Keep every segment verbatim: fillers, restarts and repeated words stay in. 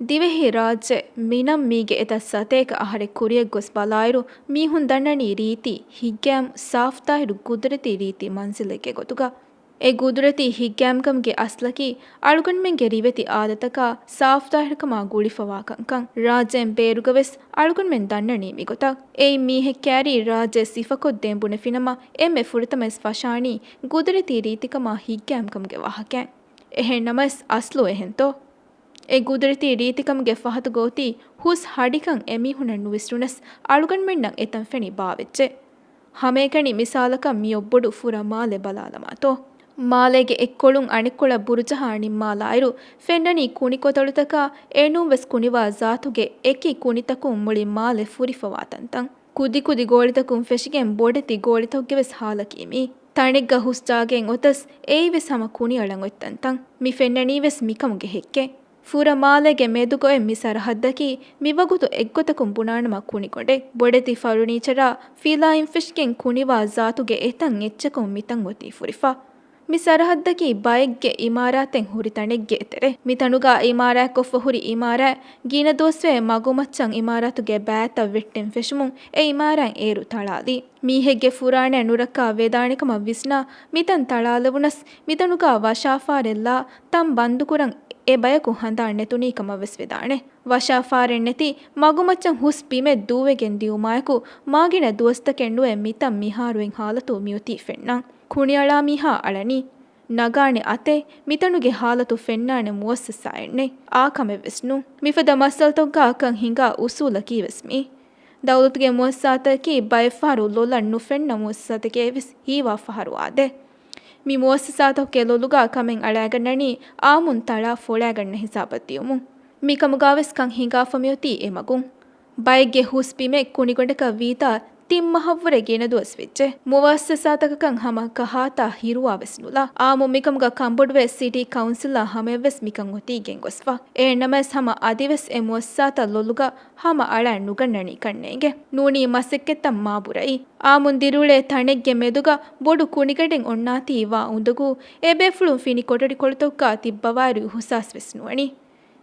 ދިވެހި ރާއްޖެ މިނަން މީގެ އެތައް ސަތޭކަ އަހަރެއް ކުރިއަށް ގޮސް ބަލާއިރު، މީހުން ދަންނަނީ ރީތި ހިތްގައިމު ސާފުތާހިރު ގުދުރަތީ ރީތި މަންޒިލެއްގެ ގޮތުގަ. އެ ގުދުރަތީ ހިތްގައިމުކަމުގެ އަސްލަކީ އަޅުގަނޑުމެންގެ ރިވެތި އާދަތަކާ ސާފުތާހިރުކަމާ ގުޅިފަވާ ކަންކަން. ރާއްޖޭން ބޭރުގަވެސް އަޅުގަނޑުމެން ދަންނަނީ މިގޮތަށް. އެއިން މީހެއް ކައިރީ ރާއްޖެ ސިފަކޮށްދޭން ބުނެފިނަމަ، އެންމެ ފުރަތަމަވެސް ފަށާނީ ގުދުރަތީ ރީތިކަމާ ހިތްގައިމުކަމުގެ ވާހަކައެއް. އެހެންނަމަވެސް އަސްލު އެހެންތޯ؟ އެ ގުދުރަތީ ރީތިކަމުގެ ފަހަތުގަ އޮތީ ހުސް ހަޑިކަން އެމީހުންނަށް ނުވިސްނުނަސް، އަޅުގަނޑުމެންނަށް އެތަން ފެނި ބާވެއްޖެ. ހަމައެކަނި މިސާލަކަށް މިއޮއް ބޮޑު ފުރަ މާލެ ބަލާލަމާތޯ. މާލޭގެ އެއްކޮޅުން އަނެއްކޮޅަށް ބުރުޖަހާ ނިންމާލާއިރު، ފެންނަނީ ކުނިކޮތަޅުތަކާ އެނޫންވެސް ކުނިވާ ޒާތުގެ އެކި ކުނިތަކުން މުޅި މާލެ ފުރިފަވާ ތަންތަން. ކުދިކުދި ގޯޅިތަކުން ފެށިގެން ބޮޑެތި ގޯޅިތަކުގެވެސް ހާލަކީ މީ. ތަނެއްގަ ހުސް ޖާގައިން އޮތަސް އެއީވެސް ހަމަ ކުނިއަޅަން އޮތް ތަންތަން. މި ފެންނަނީވެސް މިކަމުގެ ހެއްކެއް. ފުރަ މާލޭގެ މެދުގައި މި ސަރަހައްދަކީ މިވަގުތު އެއްގޮތަކުން ބުނާނަމަ ކުނިގޮނޑެއް. ބޮޑެތި ފަރުނީޗަރާ ފިލާއިން ފެށިގެން ކުނިވާ ޒާތުގެ އެތައް އެއްޗަކުން މިތަން އޮތީ ފުރިފަ. މި ސަރަހައްދަކީ ބައެއްގެ އިމާރާތެއް ހުރި ތަނެއްގެ އެތެރެ. މިތަނުގަ އިމާރާތްކޮށްފަ ހުރި އިމާރާތް ގިނަ ދުވަސްވެ މަގުމައްޗަށް އިމާރާތުގެ ބައިތައް ވެއްޓެން ފެށުމުން އެ އިމާރާތް އޭރު ތަޅާލީ. މީހެއްގެ ފުރާނައެއް ނުރައްކާ ވެދާނެ ކަމަށް ވިސްނާ، މިތަން ތަޅާލެވުނަސް، މިތަނުގަ ވަށާފާރެއްލާ ތަން ބަންދުކުރަން އެ ބަޔަކު ހަނދާން ނެތުނީ ކަމަށް ވެސް ވެދާނެ. ވަށާފާރެއް ނެތި މަގުމައްޗަށް ހުސް ބިމެއް ދޫވެގެން ދިޔުމާއެކު، މާގިނަ ދުވަސްތަކެއް ނުވެ މިތަން މިހާރު އިން ހާލަތު މިއޮތީ ފެންނަން. ކުނިއަޅާ މީހާ އަޅަނީ. ނަގާނެ އަތެއް، މިތަނުގެ ހާލަތު ފެންނާނެ މުއައްސަސާއެއް ނެތް. އާ ކަމެއް ވެސް ނޫން. މިފަދަ މައްސަލަތަކުގަ ކަން ހިނގާ އުސޫލަކީ ވެސް މީ. ދައުލަތުގެ މުއައްސަސާތަކަކީ ބައެއްފަހަރު ލޮލަށް ނުފެންނަ މުއައްސަސާތަކޭ ވެސް ހީވާ ފަހަރު އާދޭ. މި މުއައްސަސާތަކުގެ ލޮލުގަ ކަމެއް އަޅައިގަންނަނީ އާއްމުން ތަޅާ ފޮޅައިގަންނަ ހިސާބަށް ދިޔުމުން. މިކަމުގަވެސް ކަން ހިނގާފަ މިއޮތީ އެމަގުން. ބައެއްގެ ހުސް ބިމެއް ކުނިގޮނޑަކަށް ވީތާ ތިން މަހަށްވުރެ ގިނަ ދުވަސް ވެއްޖެ. މުއައްސަސާތަކަކަށް ހަމަ ކަހާތާ ހިރުވާ ވެސް ނުލާ. އާއްމު މިކަމުގަ ކަންބޮޑުވެ ސިޓީ ކައުންސިލާ ހަމަޔަށްވެސް މިކަން އޮތީ ގެންގޮސްފަ. އެހެންނަމަވެސް ހަމަ އަދިވެސް އެ މުއައްސަސާތައް ލޮލުގަ ހަމަ އަޅައި ނުގަންނަނީ ކަންނޭނގެ. ނޫނީ މަސައްކަތްތައް މާބުރައި. އާއްމުން ދިރިއުޅޭ ތަނެއްގެ މެދުގަ ބޮޑު ކުނިގަނޑެއް އޮންނާތީ ވާ އުނދަގޫ އެބޭފުޅުން ފިނި ކޮޓަރިކޮޅުތަކުގަ ތިއްބަވާއިރު އިހުސާސް ވެސް ނުވަނީ.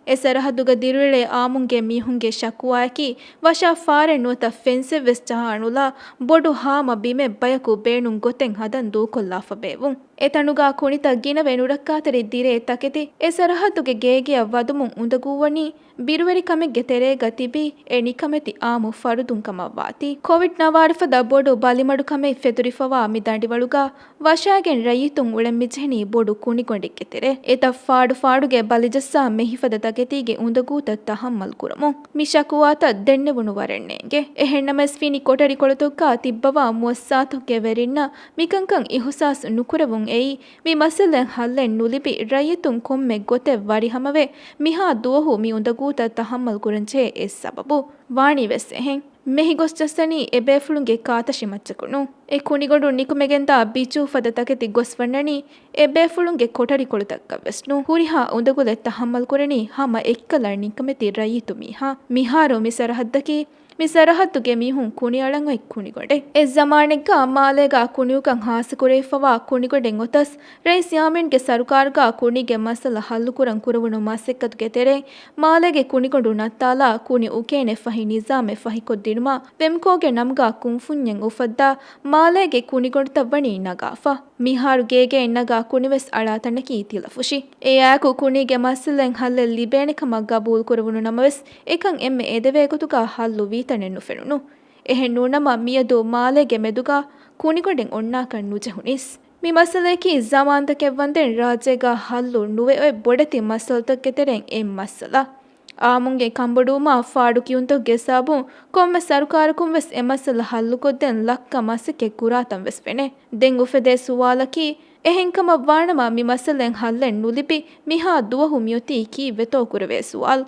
އެ ސަރަހައްދުގަ ދިރިއުޅޭ އާއްމުންގެ މީހުންގެ ޝަކުވާއަކީ، ވަށާ ފާރެއް ނުވަތަ ފެންސެއް ވެސް ޖަހާ ނުލާ، ބޮޑު ހާމަ ބިމެއް ބަޔަކު ބޭނުން ގޮތެއް ހަދަން ދޫކޮށްލާފަ ބޭއްވުން. އެ ތަނުގަ ކުނިތައް ގިނަވެ ނުރައްކާތެރި ދިރޭ ތަކެތި އެ ސަރަހައްދުގެ ގޭގެއަށް ވަދުމުން އުނދަގޫވަނީ، ބިރުވެރިކަމެއްގެ ތެރޭގަ ތިބީ އެ ނިކަމެތި އާއްމު ފަރުދުން ކަމަށް ވާތީ. ކޮވިޑް ނަވާރަ ފަދަ ބޮޑު ބަލިމަޑުކަމެއް ފެތުރިފަވާ މި ދަނޑިވަޅުގަ ވަށާގެން ރައްޔިތުން އުޅެން މިޖެހެނީ ބޮޑު ކުނިގޮނޑެއްގެ ތެރޭ. އެތައް ފާޑު ފާޑުގެ ބަލިޖައްސާ މިހިފަދަ ތަކެތީގެ އުނދަގޫތައް ތަހައްމަލް ކުރަމުން މި ޝަކުވާތައް ދެންނެވުނު ވަރެއް ނޭނގެ. އެހެންނަމަވެސް ފިނި ކޮޓަރިކޮޅުތަކުގަ ތިއްބަވާ މުއައްސަސާތަކުގެ ވެރިންނަށް މިކަންކަން އިހުސާސް ނުކުރެވުން އެއީ މި މައްސަލައަށް ހައްލެއް ނުލިބި ރައްޔިތުން ކޮންމެ ގޮތެއް ވަރިހަމަވެ މިހާ ދުވަހު މި އުނދަގޫތައް ތަހައްމަލް ކުރަންޖެހޭ އެއް ސަބަބު. ވާނީ ވެސް އެހެން. މެހިގޮސް ޖައްސަނީ އެބޭފުޅުންގެ ކާތަށި މައްޗަކު ނޫން. އެ ކުނިގޮނޑުން ނިކުމެގެންދާ ބިޗު ފަދަ ތަކެތި ގޮސް ވަންނަނީ އެބޭފުޅުންގެ ކޮޓަރިކޮޅުތަކަށް ވެސް ނޫން. ހުރިހާ އުނދަގުލެއް ތަހައްމަލް ކުރަނީ ހަމަ އެއްކަލަ ނިކަމެތި ރައްޔިތު މީހާ. މިހާރު މި ސަރަހައްދަކީ، މި ސަރަހައްދުގެ މީހުން ކުނިއަޅަން އޮތް ކުނިގޮނޑެއް. އެއް ޒަމާނެއްގަ މާލޭގަ ކުނިއުކަން ހާއްސަކުރެވިފަވާ ކުނިގޮނޑެއް އޮތަސް، ރައީސް ޔާމީންގެ ސަރުކާރުގަ ކުނީގެ މައްސަލަ ހައްލުކުރަން ކުރެވުނު މަސައްކަތުގެ ތެރެއިން، މާލޭގެ ކުނިގޮނޑު ނައްތާލާ ކުނި އުކޭނެ ފަހި ނިޒާމެއް ފަހިކޮށްދިނުމަށް ވެމްކޯގެ ނަމުގަ ކުންފުންޏެއް އުފައްދާ، މާލޭގެ ކުނިގޮނޑުތައް ވަނީ ނަގާފަ. މިހާރު ގޭގެއިން ނަގާ ކުނިވެސް އަޅާ ތަނަކީ ތިލަފުށި. އެއާއެކު ކުނީގެ މައްސަލައިން ހައްލެއް ލިބޭނެ ކަމަށް ގަބޫލުކުރެވުނު ނަމަވެސް، އެކަން އެންމެ އެދެވޭ ގޮތުގަ ހައްލު ވީތަނެއް ނުފެނުނު. އެހެން ނޫނަމަ، މިއަދު މާލޭގެ މެދުގަ ކުނިގޮނޑެއް އޮންނާކަށް ނުޖެހުނީސް. މި މައްސަލަޔަކީ ޒަމާންތަކެއް ވަންދެން ރާއްޖޭގަ ހައްލު ނުވެ އޮތް ބޮޑެތި މައްސަލަތަކުގެ ތެރެއިން އެއް މައްސަލަ. އާއްމުންގެ ކަންބޮޑުވުމާ ފާޑު ކިޔުންތަކުގެ ސަބަބުން ކޮންމެ ސަރުކާރަކުން ވެސް އެ މައްސަލަ ހައްލުކޮށްދޭން ލައްކަ މަސައްކަތް ކުރާތަން ވެސް ފެނޭ. ދެން އުފެދޭ ސުވާލަކީ، އެހެން ކަމަށް ވާނަމަ މި މައްސަލައިން ހައްލެއް ނުލިބި މިހާ ދުވަހު މިއޮތީ ކީއްވެތޯ ކުރެވޭ ސުވާލު.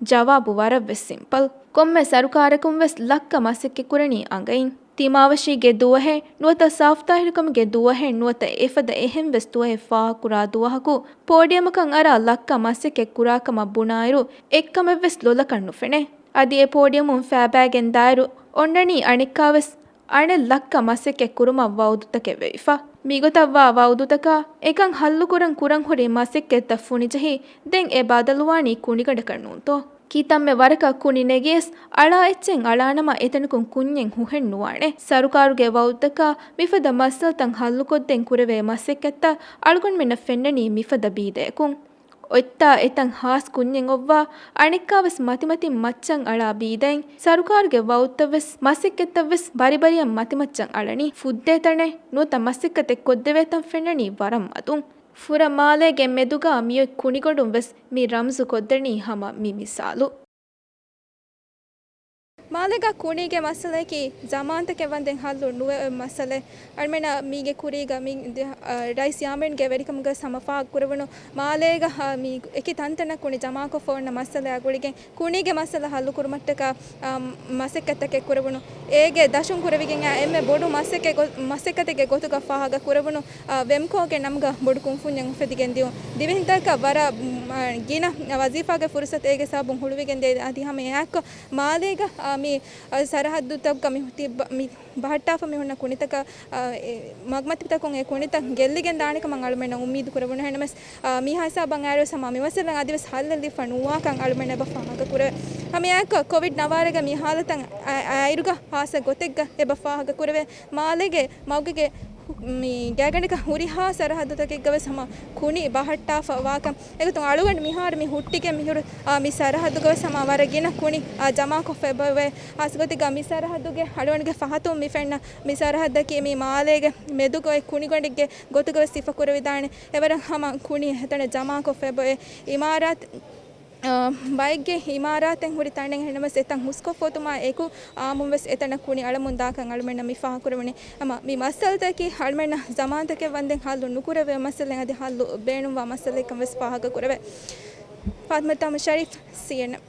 ޖަވާބު ވަރަށް ވެސް ސިމްޕަލް. ކޮންމެ ސަރުކާރަކުން ވެސް ލައްކަ މަސައްކަތް ކުރަނީ އަނގައިން. ތިމާވެށީގެ ދުވަހެއް ނުވަތަ ސާފުތާހިރުކަމުގެ ދުވަހެއް ނުވަތަ އެފަދަ އެހެން ވެސް ދުވަހެއް ފާހަގަކުރާ ދުވަހަކު ޕޯޑިއަމަކަށް އަރާ ލައްކަ މަސައްކަތް ކުރާ ކަމަށް ބުނާއިރު، އެއްކަމެއް ވެސް ލޮލަކަށް ނުފެނޭ. އަދި އެ ޕޯޑިއަމުން ފައިބައިގެން ދާއިރު އޮންނަނީ އަނެއްކާވެސް އަނެއް ލައްކަ މަސައްކަތް ކުރުމަށް ވައުދުތަކެއް ވެވިފަ. މިގޮތަށްވާ ވައުދުތަކާ އެކަން ހައްލުކުރަން ކުރަންހުރި މަސައްކަތްތައް ފުނިޖެހި، ދެން އެ ބަދަލުވާނީ ކުނިގަނޑަކަށް ނޫންތޯ؟ ކިތަންމެ ވަރަކަށް ކުނި ނެގިޔަސް، އަޅާ އެއްޗެއް އަޅާނަމަ އެތަނަކުން ކުންޏެއް ހުހެއްނުވާނެ. ސަރުކާރުގެ ވައުދުތަކާ މިފަދަ މައްސަލަތައް ހައްލުކޮށްދޭން ކުރެވޭ މަސައްކަތްތައް އަޅުގަނޑުމެންނަށް ފެންނަނީ މިފަދަ ބީދަޔަކުން. އޮތްތާ އެތަން ހާސް ކުންޏެއް އޮއްވާ، އަނެއްކާވެސް މަތިމަތިން މައްޗަށް އަޅާ ބީދައިން، ސަރުކާރުގެ ވައުދުތައްވެސް މަސައްކަތްތައްވެސް ބަރިބަރިއަށް މަތިމައްޗަށް އަޅަނީ. ފުއްދޭ ތަނެއް ނުވަތަ މަސައްކަތެއް ކޮށްދެވޭތަން ފެންނަނީ ވަރަށް މަދުން. ފުރަ މާލޭގެ މެދުގާ މިއޮތް ކުނިގޮނޑުން ވެސް މި ރަމްޒު ކޮށްދެނީ ހަމަ މި މިސާލު. މާލޭގަ ކުނީގެ މައްސަލަޔަކީ ޒަމާންތަކެއް ވަންދެން ހައްލު ނުވެ އޮތް މައްސަލައެއް. އަޅުމެންނަށް މީގެ ކުރީގަ މި، އަ، ރައީސް ޔާމީންގެ ވެރިކަމުގަ ހަމަ ފާހަގަ ކުރެވުނު މާލޭގަ، އަ، މި އެކި ތަންތަނަށް ކުނި ޖަމާކޮށްފަ އޮންނަ މައްސަލައާ ގުޅިގެން ކުނީގެ މައްސަލަ ހައްލުކުރުމަށްޓަކާ، އަ، މަސައްކަތްތަކެއް ކުރެވުނު. އޭގެ ދަށުން ކުރެވިގެން އާ އެންމެ ބޮޑު މަސައްކަތް ގޮ-، މަސައްކަތެއްގެ ގޮތުގަ ފާހަގަ ކުރެވުނު، އަ، ވެމްކޯގެ ނަމުގަ ބޮޑު ކުންފުންޏެއް އުފެދިގެން ދިޔުން. ދިވެހިންތަކަށް ވަރަށް، މް، އަ، ގިނަ ވަޒީފާގެ ފުރުސަތު އޭގެ ސަބަބުން ހުޅުވިގެން ދިޔަ. އަދި ހަމަ އެއާއެއްކޮށް މާލޭގަ، އާ، މި، އަ، ސަރަހައްދުތަކުގަ މި ތިއްބަ-، މި ބަހައްޓާފަ މި ހުންނަ ކުނިތަކަށް، އަ، އެ، މަގުމަތިތަކުން އެ ކުނިތައް ގެއްލިގެން ދާނެ ކަމަށް އަޅުމެންނަށް އުއްމީދު ކުރެވުނު. އެހެންނަމަވެސް، އާ، މިހާ ހިސާބަށް އައިރުވެސް ހަމަ މި މައްސަލަ އަދިވެސް ހައްލެއް ލިބިފަ ނުވާކަން އަޅުމެން އެބަ ފާހަގަ ކުރެވޭ. ހަމައެއާއެކު ކޮވިޑް ނަވާރަގެ މި ހާލަތަށް އަ-، އައިރުގަ ހާއްސަ ގޮތެއްގަ އެބަ ފާހަގަ ކުރެވޭ. މާލޭގެ މަގުގެ މި ގާތްގަނޑަކަށް ހުރިހާ ސަރަހައްދުތަކެއްގަވެސް ހަމަ ކުނި ބަހައްޓާފަ ވާކަން. އެގޮތުން އަޅުގަނޑު މިހާރު މި ހުއްޓިގެން މިހުރު، އާ، މި ސަރަހައްދުގަވެސް ހަމަ ވަރަށް ގިނަ ކުނި، އާ، ޖަމާކޮށްފަ އެބައޮތް. ހާއްސަގޮތެއްގަ މި ސަރަހައްދުގެ އަޅުގަނޑުގެ ފަހަތުން މި ފެންނަ މި ސަރަހައްދަކީ މި މާލޭގެ މެދުގަ އޮތް ކުނިގޮނޑެއްގެ ގޮތުގަވެސް ސިފަކުރެވިދާނެ. އެވަރަށް ހަމަ ކުނި އެތަނަށް ޖަމާކޮށްފަ އެބައޮތް. އިމާރާތް އާ، ބައެއްގެ އިމާރާތެއް ހުރި ތަނެއް. އެހެންނަމަވެސް އެތަން ހުސްކޮށްފަ އޮތުމާ އެކު އާއްމުންވެސް އެތަނަށް ކުނި އަޅަމުން ދާކަން އަޅުމެންނަށް މި ފާހަގަކުރެވުނީ. ހަމަ މި މައްސަލަތަކީ އަޅުމެންނަށް ޒަމާންތަކެއް ވަންދެން ހައްލު ނުކުރެވޭ މައްސަލައެއް، އަދި ހައްލު ބޭނުންވާ މައްސަލައެއްކަން ވެސް ފާހަގަކުރެވޭ. ފާތިމަތު އަޙްމަދު ޝަރީފް، ސީއެންއެން.